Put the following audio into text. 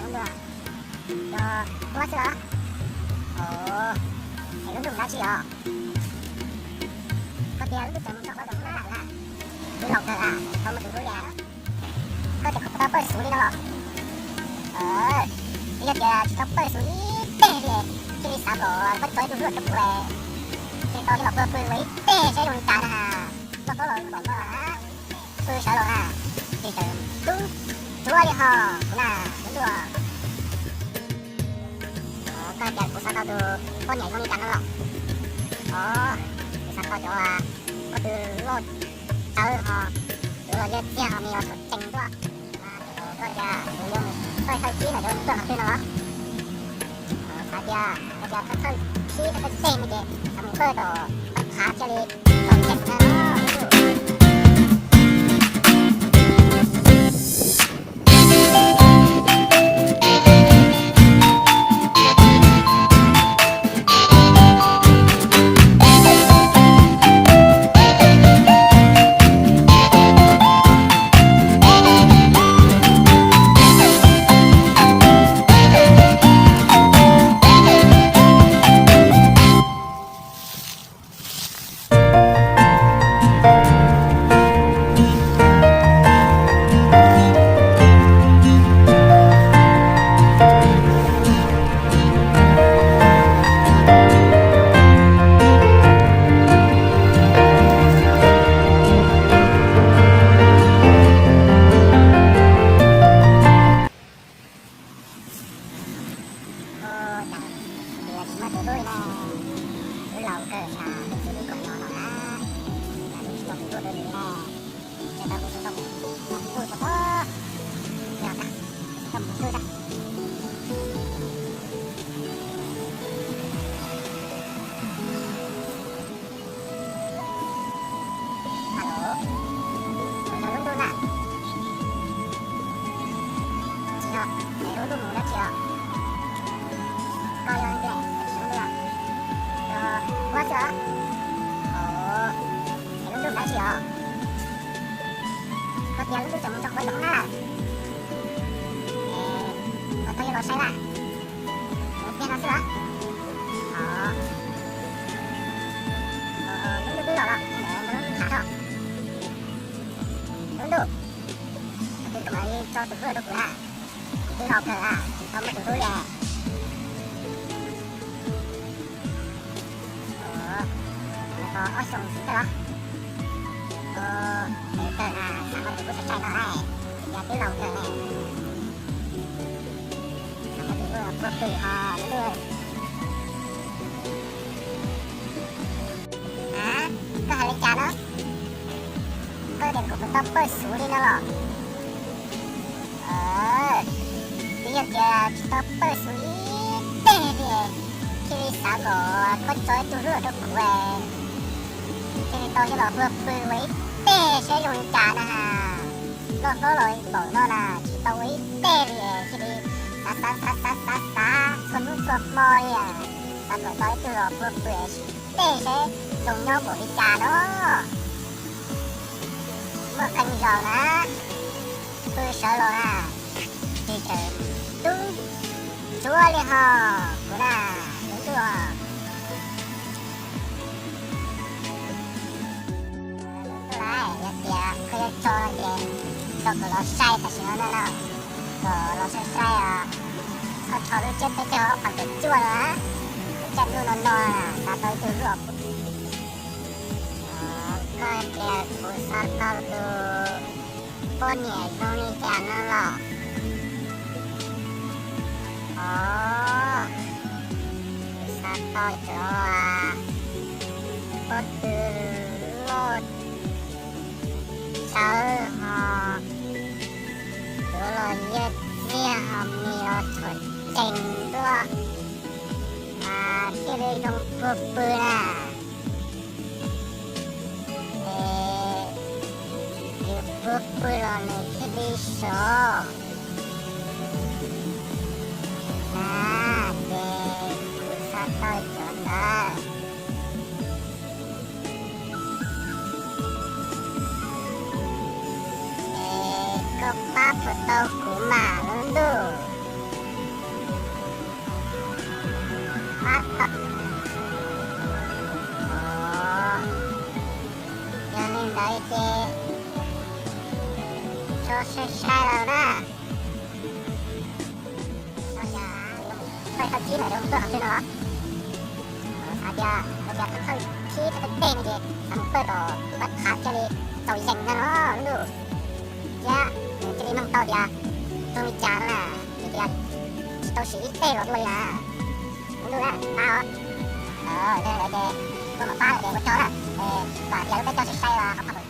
Lub ntuj, yog huab xwb los? Os, es lub ntuj dab tsi os? Koj tias lub ntuj tseem mus txog qhov ntawm hoob nab lawm na. Twb laus kawg a, tsis tau muaj tus hlub li. Koj tias kuv tsis tau pawj xov li no los? Twb yog tias tsis tau pawj xov ib teg li, thiaj li xav kom koj tso ib tug hlub rau kuv, thiaj li tau coj los pw pw ua ib teg saib zoo li cas na. Loj hlob los npaum no na, pw sawv los na, tsis tseem tub tsuav li ho kuv na, lub ntuj. Koj tias kuv xav tau tus poj niam zoo li cas no los? Os, kuv xav tau cov pob tw loj tsawv ho, yuav los liab txiag ho me los txhuam tsees tuaj. Koj tias kuv yuav mus pawj thawj khib no yuav tuaj qhov twg no los? Xav tias, xav tias thawj khib thawj teg no ces xav mus pawj tom paj phav thiaj li txog tseem na. Ua cas tsis muaj tus hlub li na, twb laus kawg li, twb txij li kaum no no na, cas tsis muaj tus hlub li ne. Ces tau kuv tsis tau mus pw tau pob, yog tas tsis tau mus pw tag. Alo, kuv yog lub ntuj na. Tsis yog, es lub ntuj mus dab tsi os? Koj yog ntiag, lub ntuj, yog huab xwb os? Os, es lub ntuj dab tsi os? Koj tias lub ntuj tseem mus txog qhov ntawm hoob nab lawm. Es koj yuav los saib na? Mus tiag no xwb los? Os, lub ntuj twb los los, lub ntuj tham tso. Lub ntuj, koj twb tso tus hlub rau kuv na, kuv twb laus kawg na, tsis tau muaj tus hlub li. Os, nws tau ob xyoos xwb thiab los? Os, nws kawg na, xav muaj tus hlub sai sai no na, yog twb laus kawg na. Xav muaj tus hlub puag pw ho lub ntuj. A, koj hais li cas no? Koj tias kuv tsis tau pawj xov li no los? Twb yog tias tsis tau pawj xov ib teg li, thiaj li xav kom koj tso ib tug hlub rau kuv, thiaj li tau coj los pw pw ua ib teg saib zoo li cas na. Loj hlob los npaum no na, tsis tau ua ib teg li, thiaj li xav xav xav xav xav xav txhua hnub txhua hmo li, xav kom tau ib tug los pw pw ua ib teg saib zoo nyob npaum li cas no. Muaj qee zaus na, pw sawv los na, tsis tseem tub tsuav li ho kuv na, lub ntuj. Lub ntuj na, yog tias koj yuav tso no ces tso kom los sai tam sim no na, kom los sai sai, txhob tso lub tsiab peb caug ob phav cuaj cuaj na, lub caij ntuj no no na, xav tau ib tug hlub. Koj tias kuv xav tau tus poj niam zoo li cas no los? Os, kuv xav tau cov pob tw loj tsawv ho, yuav los liab txiag ho me los txhuam tsees tuaj, mas thiaj li zoo puag pw na. Es yus puag pw los nws thiaj li sov na, ces kuv xav tau cov ntawd. Es koj pab puas tau kuv mas lub ntuj? Sai sai lawm na. Thawj thawj thib na, tuaj qhov twg no los? Hais tias, hais tias thawj thawj thib thawj thawj tej no ces mus pawj tom vaj khav thiaj li txaus yees ntag no lub ntuj. Thiab nws thiaj li mloog tau tias zoo li cas no na, vim tias tsis tau siv ib teg los dua li na. Lub ntuj na, pab os. Yog li ntawd ces tuaj mus pab lawm ces ua tsaug na. Vam tias lub peb caug sai sai los ho pab